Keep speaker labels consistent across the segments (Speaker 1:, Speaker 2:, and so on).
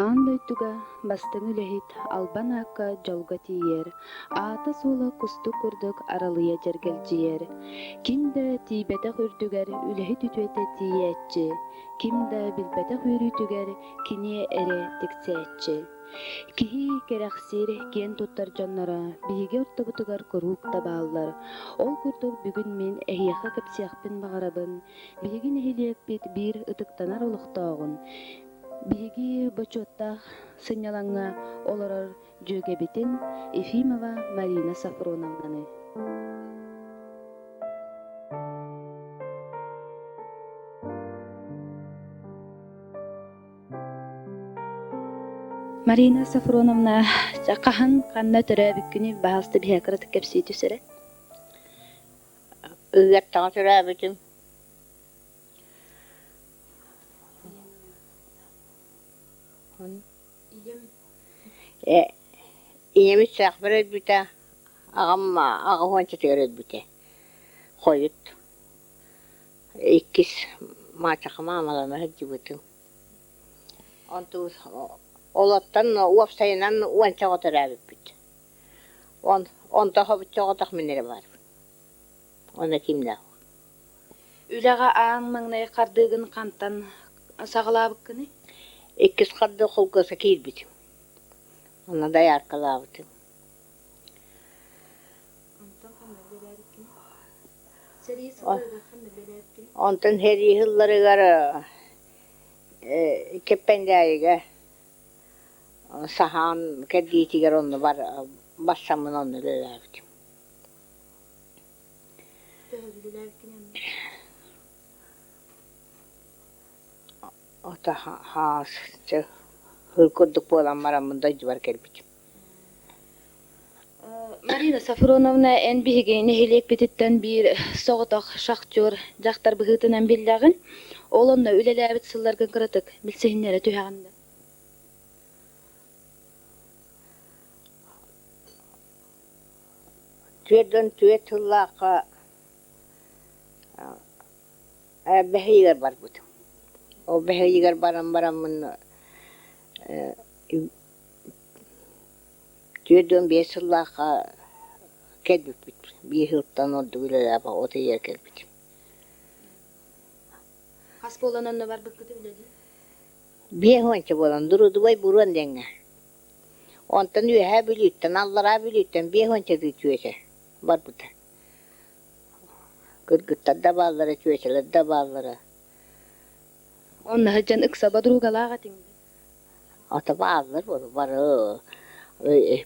Speaker 1: Аан дойдуга бастыҥ үлэһит албан аакка дьолго тиийэр, аата-суола кустук курдук аралыйа дьэргэлдьийэр. Ким да тиийбэтэх үрдүгэр үлэһит үтүөтэ тиийээччи, ким да билбэтэх үөрүүтүгэр кини эрэ тиксээччи. Киһи кэрэхсиир, киэн туттар дьонноро биһиги ортобутугар куруук да бааллар. Ол курдук бүгүн мин эһиэхэ кэпсиэхпин баҕарабын, биһиги нэһилиэкпит биир ытыктанар олохтооҕун, Биһиги бочуоттаах сынньалаҥҥа олорор дьүөгэбитин Ефимова Марина Софроновнаны. Марина Софроновна хаһан ханна төрөөбүккүнүй баһаалыста биһиэхэ кыратык кэпсии түс эрэ.
Speaker 2: Ыгыаттаҕа төрөөбүтүм. Ийэм үссээхпэр өлбүтэ, аҕам аҕыс уончатыгар өлбүтэ. Хойут иккис маачаха маамалана сылдьыбытым. Онтубут олортон уопсайынан уонча оҕо төрөөбүппүт. Онто хобуччу оҕотох мин эрэ баарбын. Уонна кимнээх
Speaker 1: Үлэҕэ аан маҥнай хардыыгын хантан саҕалаабыккыный?
Speaker 2: Иккис хардыы холкуоска киирбитим. Онно дояркалаабытым.
Speaker 1: Онтон ханна үлэлээбиккиний? Сэрии сылларыгар ханна үлэлээбиккиний?
Speaker 2: Онтон сэрии сылларыгар Кэппэндээйигэ саһаан кэрдиитигэр онно бар барсаммын онно үлэлээбитим. Ото хаас хыр курдук буолан бараммын дойдубар кэлбитим.
Speaker 1: Марина Софроновна, эн биһиги нэһилиэкпититтэн биир соҕотох шахтер дьахтар быһыытынан биллэҕин. Ол онно үлэлээбит сылларгын кыратык билсиһиннэрэ түһэҕин да?
Speaker 2: 44 сыллаахха бэһиигэр барбытым. Ол бэһиигэр баран бараммын 45 сыллаахха кэлбиппит. Биир сылтан ордук үлэлээбит от ыйыгар кэлбитим.
Speaker 1: Хас буолан онно барбыккыт үлэлии?
Speaker 2: Биэс уонча буолан Дурудубай Буруон диэҥҥэ. Онтон Үөһээ Бүлүүттэн, Аллараа Бүлүүттэн биэс уончалыы чүөчэ барбыта. Кыргыттар да бааллара, чүөчэлэр да бааллара.
Speaker 1: Онно сылдьан ыкса бодругалаах этиҥ дии.
Speaker 2: Ата бааллар бары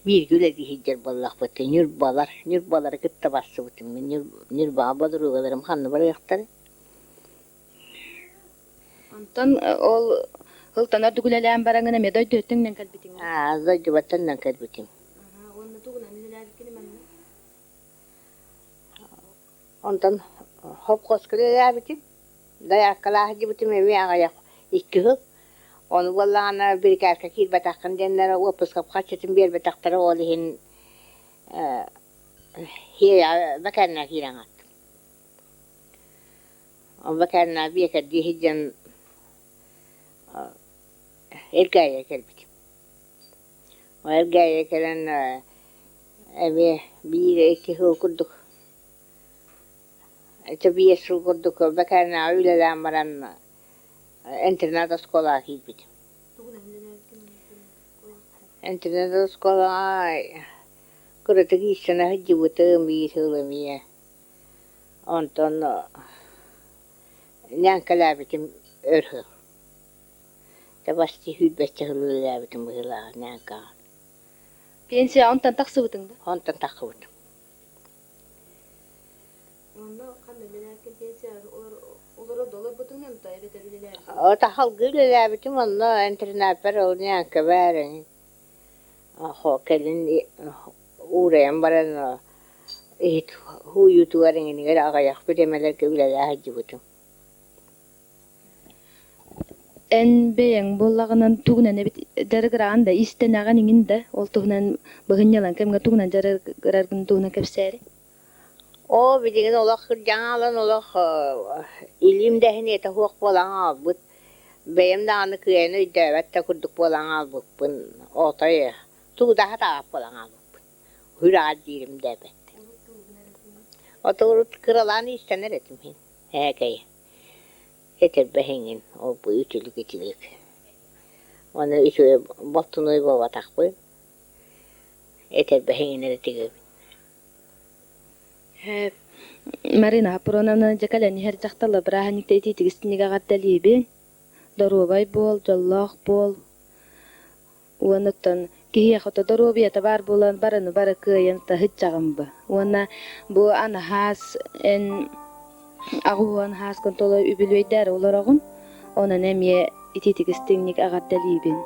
Speaker 2: бииргэ үлэлии сылдьар буоллахпыт. Ньурбалар, Ньурбалары кытта барсыбытым. Ньурбаҕа бодругаларым ханна барыахтарай?
Speaker 1: Онтон ол ылтан ордук үлэлээн бараҥҥын эмиэ дойдуттан кэлбитиҥ
Speaker 2: Аа, дойдубаттан кэлбитим.
Speaker 1: Уонна тугунан үлэлээбиккиний манна?
Speaker 2: Онтон хопхуоска үлэлээбитим. Дояркалаах дьибитим эмиэ аҕыйах икки сыл. Ону буоллаҕына бирикээскэ киирбэтэххин диэннэр уоппуска харчытын биэрбэтэхтэрэ ол иһин бэкээринэ киирэн хааттым. Ол бэкээринэ биэкэрдии сылдьан Эргээйигэ кэлбитим. Ол Эргээйигэ кэлэн эмиэ биир-икки сыл курдук ити биэс сыл курдук бэкээринэҕэ үлэлээн баран интернат оскуолаҕа киирбитим. Интернат оскуолаҕа кыратык иистэнэ сылдьыбытым биир сыл эмиэ. Онтон ньээҥкэлээбитим өр сыл. Табасти сүүрбэччэ сыл үлэлээбитим быһыылааҕа ньээҥкэҕэ.
Speaker 1: Пенсия онтон тахсыбытыҥ да?
Speaker 2: Онтон тахсыбытым.
Speaker 1: Онно ханна үлэлээбиккин пенсия олорор да олорбутуҥ онто эбэтэр үлэлээбитиҥ?
Speaker 2: Салгыы үлэлээбитим онно интернаппар ол ньээҥкэбэр кэлин уурайан баран иһит һууйуутугар эҥинигэр аҕыйах бириэмэлэргэ үлэлээх сылдьыбытым.
Speaker 1: Эн бэйэҥ буоллаҕынан тугунан эбит дьарыгыраҕын да иистэнэҕин иҥин да ол туһунан быһынньалаҥ кэмҥэ тугунан дьарыгыраргын туһунан кэпсээри.
Speaker 2: Оо, билигин олох кырдьаҥ аалан олох илиим да иһин этэ суох буолан хаалбыт. Бэйэм даҕаны кыайан өйдөөбөт да курдук буолан хаалбыппын, отой тугу да сатаабат буолан хаалбыппын. Үрэҕэр диирим да эбэт. Ото урут кыралаан иистэнэр этим иһин, ээкэйи. Этэрбэһиҥин ол-бу үтүлүк-үтүлүк. Уонна үчүгэй болтунуй буолбатахпын, этэрбэһиҥин эрэ тигэбин.
Speaker 1: Марина Апроновна дьэ кэлэн иһэр дьахталла бырааһынньыкта итиитик истиҥник эҕэрдэлиибин. Доруобай буол, дьоллоох буол. Уонуттан киһиэхэ ото доруобуйата баар буолан барыны бары кыайан таһыччаҕын бу. Уонна бу анаһаас эн аҕуһуон хааскын толо үбүлүөйдээри олороҕун. Онон эмиэ итиитик истиҥник эҕэрдэлиибин.